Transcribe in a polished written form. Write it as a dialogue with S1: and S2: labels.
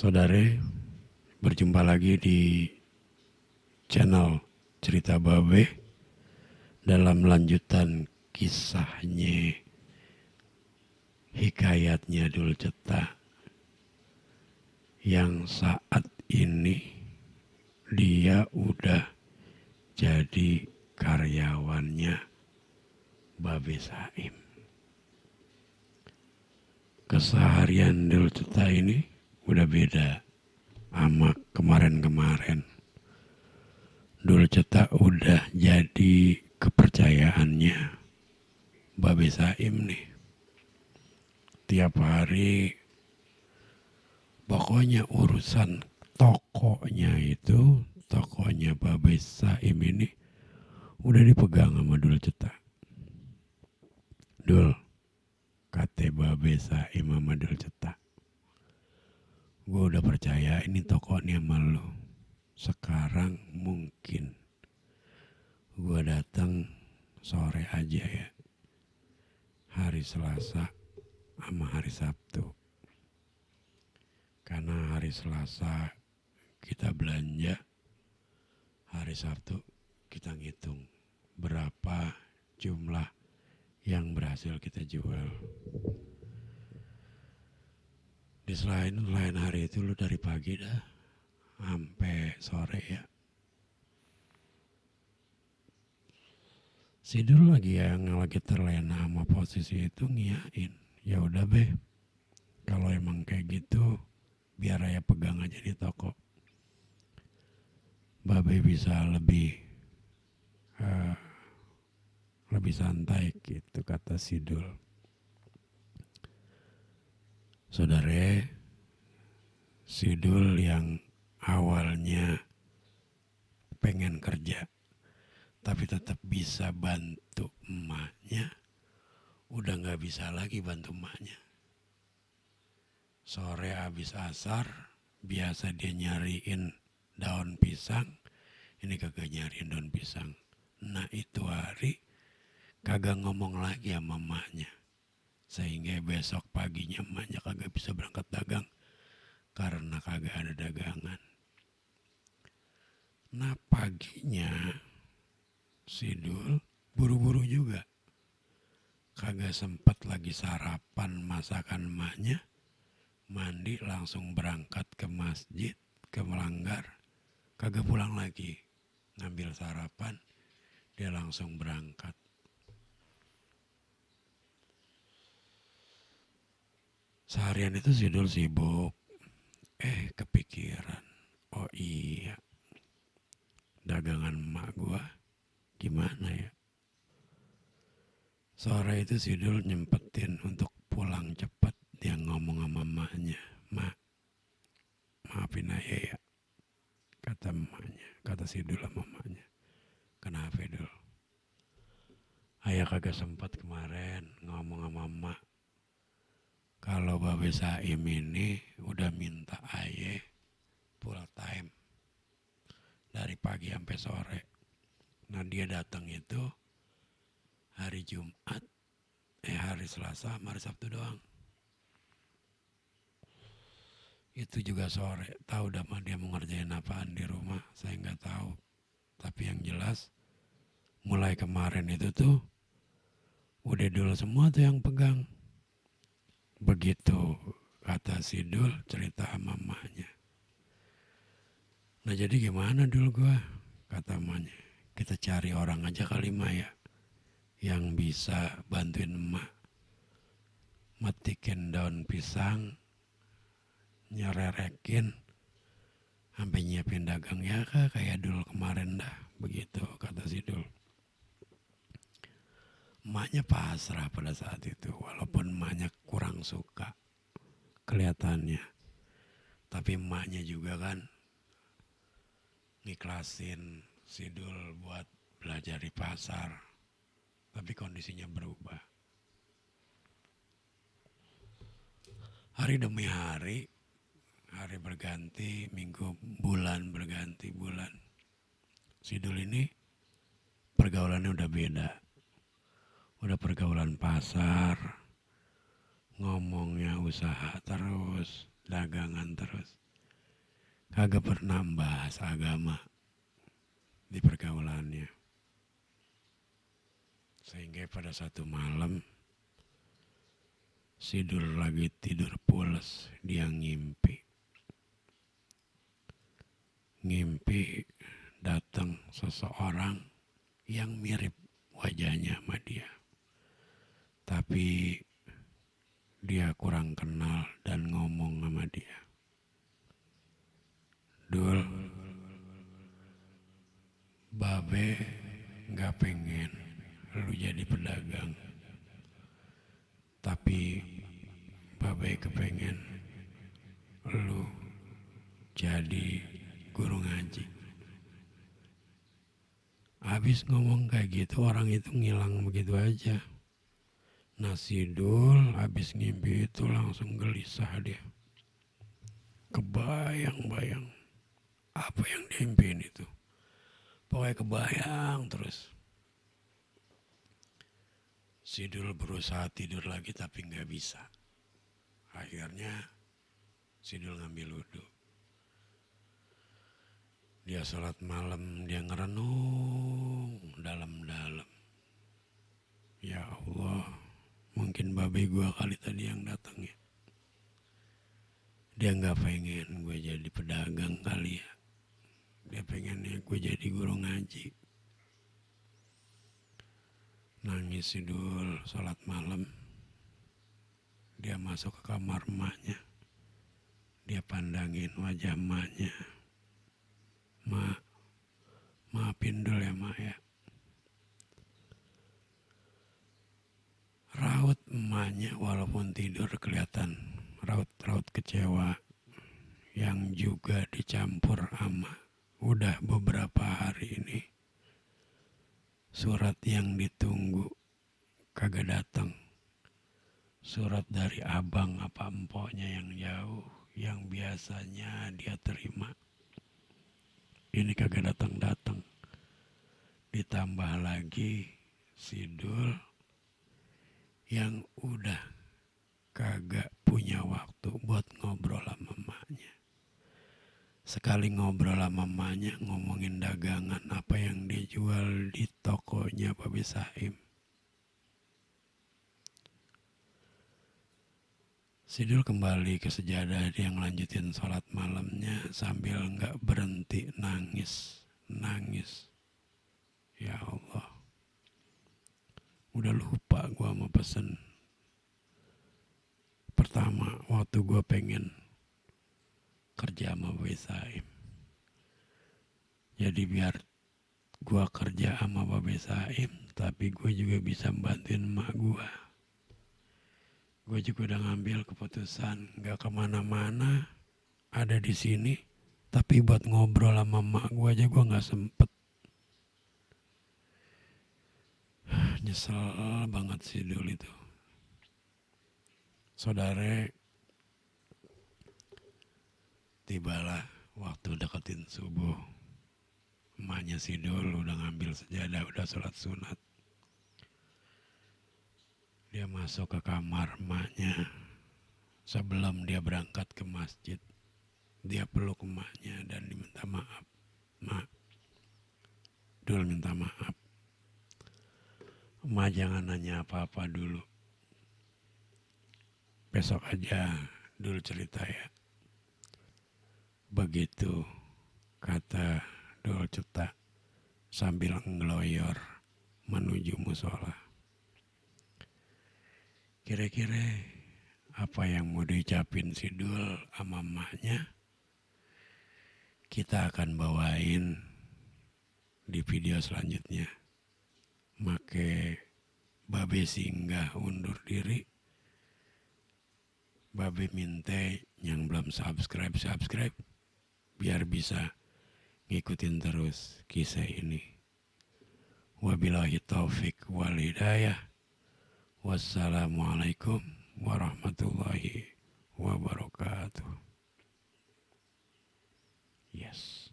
S1: Saudare, berjumpa lagi di channel Cerita Babe dalam lanjutan kisahnya, hikayatnya Dul Ceta yang saat ini dia udah jadi karyawannya Babe Saim. Keseharian Dul Ceta ini udah beda sama kemarin-kemarin. Dul Ceta udah jadi kepercayaannya Babe Saim nih. Tiap hari pokoknya urusan tokonya Babe Saim ini udah dipegang sama Dul Ceta. Dul, kata Babe Saim sama Dul Ceta, gue udah percaya ini toko nih sama lo. Sekarang mungkin gue datang sore aja ya, hari Selasa sama hari Sabtu. Karena hari Selasa kita belanja, hari Sabtu kita ngitung berapa jumlah yang berhasil kita jual. Di selain hari itu lu dari pagi dah sampai sore ya. Si Dul lagi terlena sama posisi itu ngiyain. Ya udah be, kalau emang kayak gitu biar Raya pegang aja di toko. Babe bisa lebih santai gitu, kata si Dul. Saudara, si Dul yang awalnya pengen kerja tapi tetap bisa bantu emaknya, udah gak bisa lagi bantu emaknya. Sore habis asar biasa dia nyariin daun pisang, ini kagak nyariin daun pisang. Nah itu hari kagak ngomong lagi sama emaknya, sehingga besok paginya emaknya kagak bisa berangkat dagang karena kagak ada dagangan. Nah paginya si Dul buru-buru juga, kagak sempet lagi sarapan masakan emaknya, mandi langsung berangkat ke masjid, ke Melanggar, kagak pulang lagi ngambil sarapan, dia langsung berangkat. Seharian itu si Dul sibuk, kepikiran, oh iya, dagangan emak gua gimana ya. Sore itu si Dul nyempetin untuk pulang cepat. Dia ngomong sama emaknya, mak, maafin ayah ya, kata emaknya, kata si Dul sama emaknya. Kenapa Dul? Ayah kagak sempat kemarin ngomong sama emak kalau Babe Saim ini udah minta ayah full time dari pagi sampai sore. Nah dia datang itu hari Jumat, hari Selasa, hari Sabtu doang. Itu juga sore. Tahu dah mah dia mau ngerjain apaan di rumah, saya nggak tahu. Tapi yang jelas mulai kemarin itu tuh udah Dul semua tuh yang pegang. Begitu kata si Dul cerita sama emaknya. Nah jadi gimana Dul gua, kata emaknya. Kita cari orang aja kali mah ya, yang bisa bantuin emak metikin daun pisang, nyererekin, sampai nyiapin dagang ya kayak Dul kemarin dah. Begitu kata si Dul. Emaknya pasrah pada saat itu, walaupun emaknya kurang suka kelihatannya. Tapi emaknya juga kan ngiklasin si Dul buat belajar di pasar. Tapi kondisinya berubah. Hari demi hari berganti, minggu, bulan berganti bulan. Si Dul ini pergaulannya udah beda. Udah pergaulan pasar, ngomongnya usaha terus, dagangan terus. kagak pernah bahas agama di pergaulannya. Sehingga pada satu malam Sidul lagi tidur pules, dia ngimpi datang seseorang yang mirip wajahnya sama dia. Tapi dia kurang kenal dan ngomong sama dia. Dul, Babe gak pengen lu jadi pedagang. Tapi Babe kepengen lu jadi guru ngaji. Habis ngomong kayak gitu, orang itu ngilang begitu aja. Nah Sidul habis ngimpi itu langsung gelisah dia. Kebayang-bayang apa yang diimpiin itu. Pokoknya kebayang terus. Sidul berusaha tidur lagi tapi gak bisa. Akhirnya Sidul ngambil wudhu. Dia sholat malam, dia ngerenung dalam-dalam. Ya Allah, mungkin babe gue kali tadi yang datang ya. Dia gak pengen gue jadi pedagang kali ya. Dia pengennya gue jadi guru ngaji. Nangis Sidul sholat malam. Dia masuk ke kamar emaknya. Dia pandangin wajah emaknya. Mak, maafin Dul ya mak ya. Raut emaknya walaupun tidur kelihatan raut-raut kecewa yang juga dicampur sama udah beberapa hari ini surat yang ditunggu kagak datang. Surat dari abang apa empoknya yang jauh yang biasanya dia terima. Ini kagak datang-datang. Ditambah lagi Sidul yang udah kagak punya waktu buat ngobrol sama emaknya. Sekali ngobrol sama emaknya ngomongin dagangan apa yang dia jual di tokonya Babe Saim. Sidul kembali ke sejadah, dia ngelanjutin sholat malamnya sambil gak berhenti nangis. Ya Allah, udah lupa gue sama pesen. Pertama, waktu gue pengen kerja sama Babe Saim. Jadi biar gue kerja sama Babe Saim, tapi gue juga bisa bantuin emak gue. Gue juga udah ngambil keputusan gak kemana-mana, ada di sini. Tapi buat ngobrol sama emak gue aja gue gak sempet. Nyesel banget sih dulu itu. Saudara, tibalah waktu deketin subuh. Emaknya Sidul udah ngambil sejadah, udah sholat sunat. Dia masuk ke kamar emaknya. Sebelum dia berangkat ke masjid, dia peluk emaknya dan diminta maaf. Mak, Dul minta maaf. Emak jangan nanya apa-apa dulu. Besok aja Dul cerita ya. Begitu kata Dul cetak sambil ngeloyor menuju musola. Kira-kira apa yang mau diucapin si Dul sama emaknya kita akan bawain di video selanjutnya. Make Babe singgah undur diri. Babe minta yang belum subscribe biar bisa ngikutin terus kisah ini. Wabillahi taufik wal hidayah. Wassalamualaikum warahmatullahi wabarakatuh. Yes.